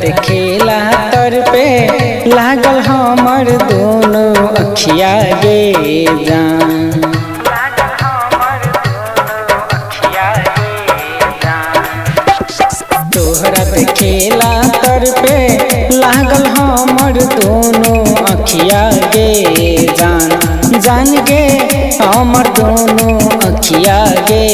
देखेला तर पे लागल हमर दोनों अखिया गे जान। तोहरा देखेला तर पे लागल हमर दोनों अखिया गे जान, जान गे हमर दोनों अखिया गे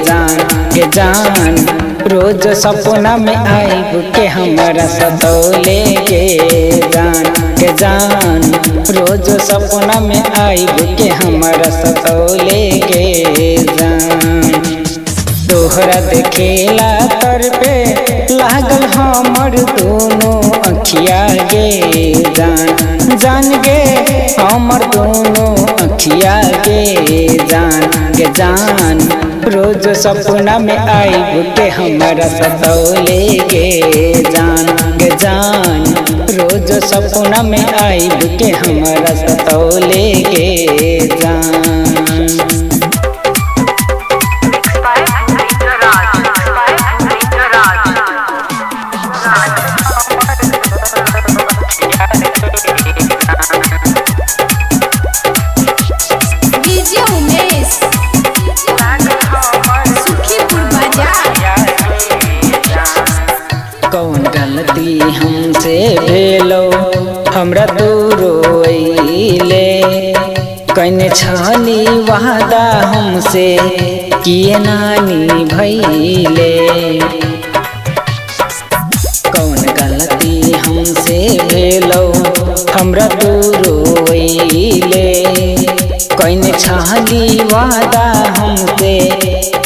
जान गे जान। रोज सपना में आइब के हमरा सतौले गे जान गे जान। रोज सपना में आइब के हमरा सतौले गे जान। तोहरा देखेला तर पे लागल हमर दोनों अखिया गे जान, जान गे हमर दोनों अखिया गे जान गे जान। रोज सपना में आइब के हमरा सतौले गे जान गे जान। रोज सपना में आइब के हमरा सतौले गे जान। डीजे उमेश, सुखीपुर बाजार। कौन गलती हमसे भेलो हमरा दूर रोइले, कने छली वादा हमसे किए नानी भैले। कौन गलती हमसे भेलो हमरा दूर रोइले, कने छली वादा हमसे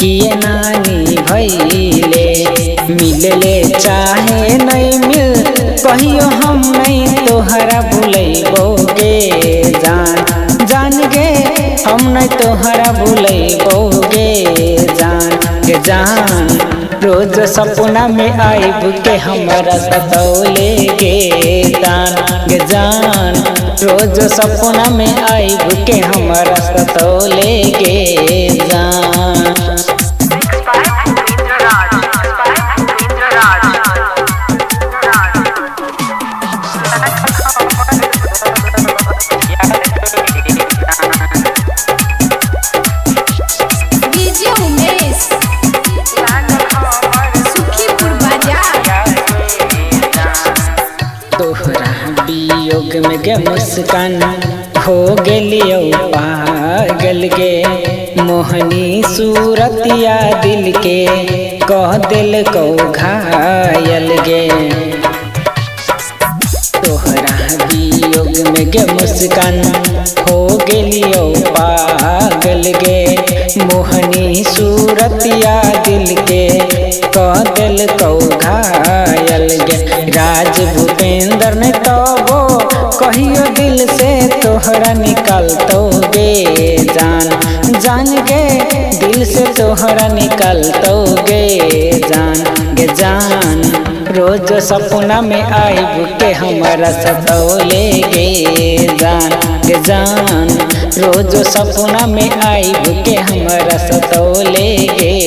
किए नानी भैले। मिलले चाहे नहीं मिल कहियो हम नहीं तोहरा भुलैबो गे जान, जान गे हम नहीं तोहरा भुलैबो गे जान गे जान। रोज सपना में आइब के हमरा सतौले गे जान गे जान। रोज सपना में आइब के हमरा सतौले गे जान। डीजे उमेश, सुखीपुर बाजार। तोहरा वियोग में गे मुस्कान हो गेलियो पागल गे, मोहनी सूरतिया दिल के कह दिल को घायल गे। तोहरा वियोग में गे मुस्कान हो गेलियो पागल गे, मोहनी सूरतिया दिल के कह दिल को घायल गे। राज भूपेंद्र ने तो वो कहियो दिल से तोहरा निकाल तो गे जान, जान गे दिल से तोहरा निकाल तो गे जान गे जान। रोज सपना में आइब के हमरा सतौले गे जान गे जान। रोज सपना में आइब के हमरा सतौले गे